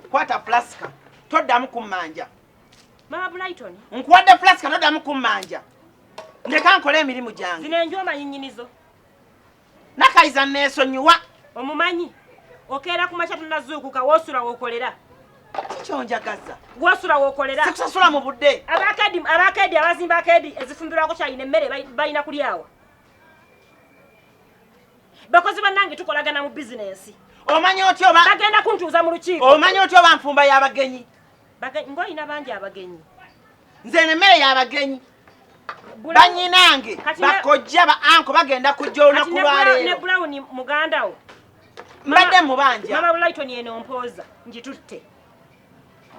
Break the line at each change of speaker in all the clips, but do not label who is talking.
Kwata fulasika, toddamu kummanja.
Mama Brighton.
Nkuwadde fulasika, toddamu kummanja. Ndeka nkole emirimu gyange.
Zino enju omanyi nnyinizo?
Nakayiza neesonyiwa.
Omumanyi? Okeera ku makya tonazuukuka, woosula wookolera.
Kikyonjagaza.
Woosula wookolera.
Sikusasula mu budde.
Abakedi, abakedi abazimba akedi ezifumbirwako kyayina emmere balina kulyawa. Bakozi bannange tukolagana mu bizinensi.
Omanyi otya oba
bagenda kuntuuza mu lukiiko?
Omanyi otya oba nfumba y'abagenyi?
Ng'olina bangi abagenyi.
Nze eno emmere y'abagenyi. Banyinange, bakojja, ba anko bagenda kujja olunaku lwaleero.
Ne Brown muganda wo.
Mbadde mubanja.
Mama Brighton, eno mpooza ngitutte.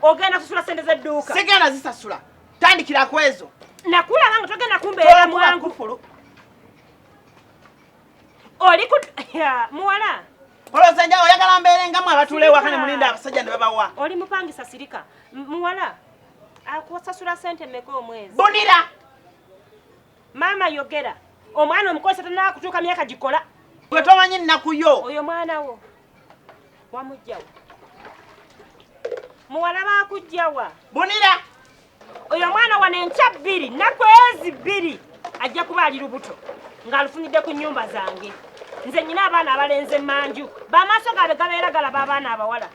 Ogenda kusasula sente z'edduuka.
Sigenda zisasula. Tandikira ku ezo.
Nakulaba nga togenda kumbeera mwangu.
Kufulu.
Oli ku muwala.
Olowooza nja oyagala mbeere nga mwe abatuula ewaka ne mulinda abasajja ne babawa?
Oli mupangisa, sirika. Muwala akusasula sente mmeka omwezi?
Bunira.
Maama yogera. Omwana omukozesa tannakutuuka myaka gikola.
Gwe tomanyi nnaku yo.
Oyo mwana wo wamugjawa? Muwala baakugjawa?
Bunira.
Oyo mwana wano enkya 2, nnaku ezi 2 ajja kuba ali lubuto ng'alufunidde ku nnyumba zange. Nze nnyina abaana abalenzi emmanju, bamaaso gaabwe gabeera galaba abaana abawala.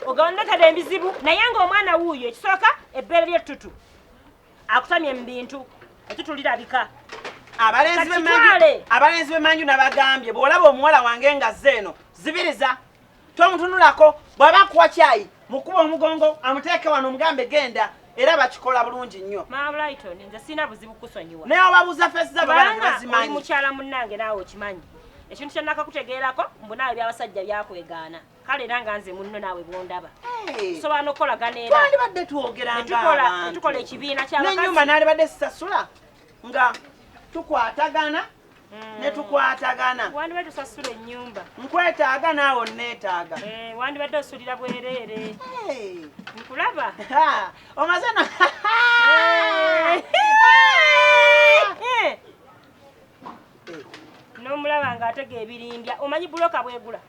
Ogondekera ebizibu, naye ng'omwana wuuyo ekisooka ebbeere ly'ettutu akutamye mu bintu, ettutu lirabika.
Abalenzi
Kakitwale.
Abalenzi b'emmanju nabagambye, bw'olaba omuwala wange nga zze eno, zibiriza, tomutunulako. Bw'aba akuwa kyayi, mukuba omugongo, amuteeke wano, omugambe genda. Era bakikola bulungi nnyo.
Mama Brighton, nze sirina buzibu kusonyiwa.
Naye obabuuza face zaabwe, abaana
Kubanga oli
tebazimanyi.
mukyala munnange, naawe okimanyi ekintu kyenakakutegeerako mbu naawe byabasajja byakwegaana. Kale era nga nze munno naawe bwondaba,
Hey.
tusobola n'okukolagana era
Twandibadde twogera
ne tukola ekibiina
n'ennyumba
ky'abakazi.
Naalibadde sisasula nga tukwatagana ne tukwatagana.
Wandibadde tusasula ennyumba.
Nkwetaaga, naawe onneetaaga.
Eh, wandibadde osulira bwereere.
Hey.
Nkulaba.
Ha, omaze no.
Eh. N'omulaba ng'atega ebirimbya, omanyi buloka bwegula.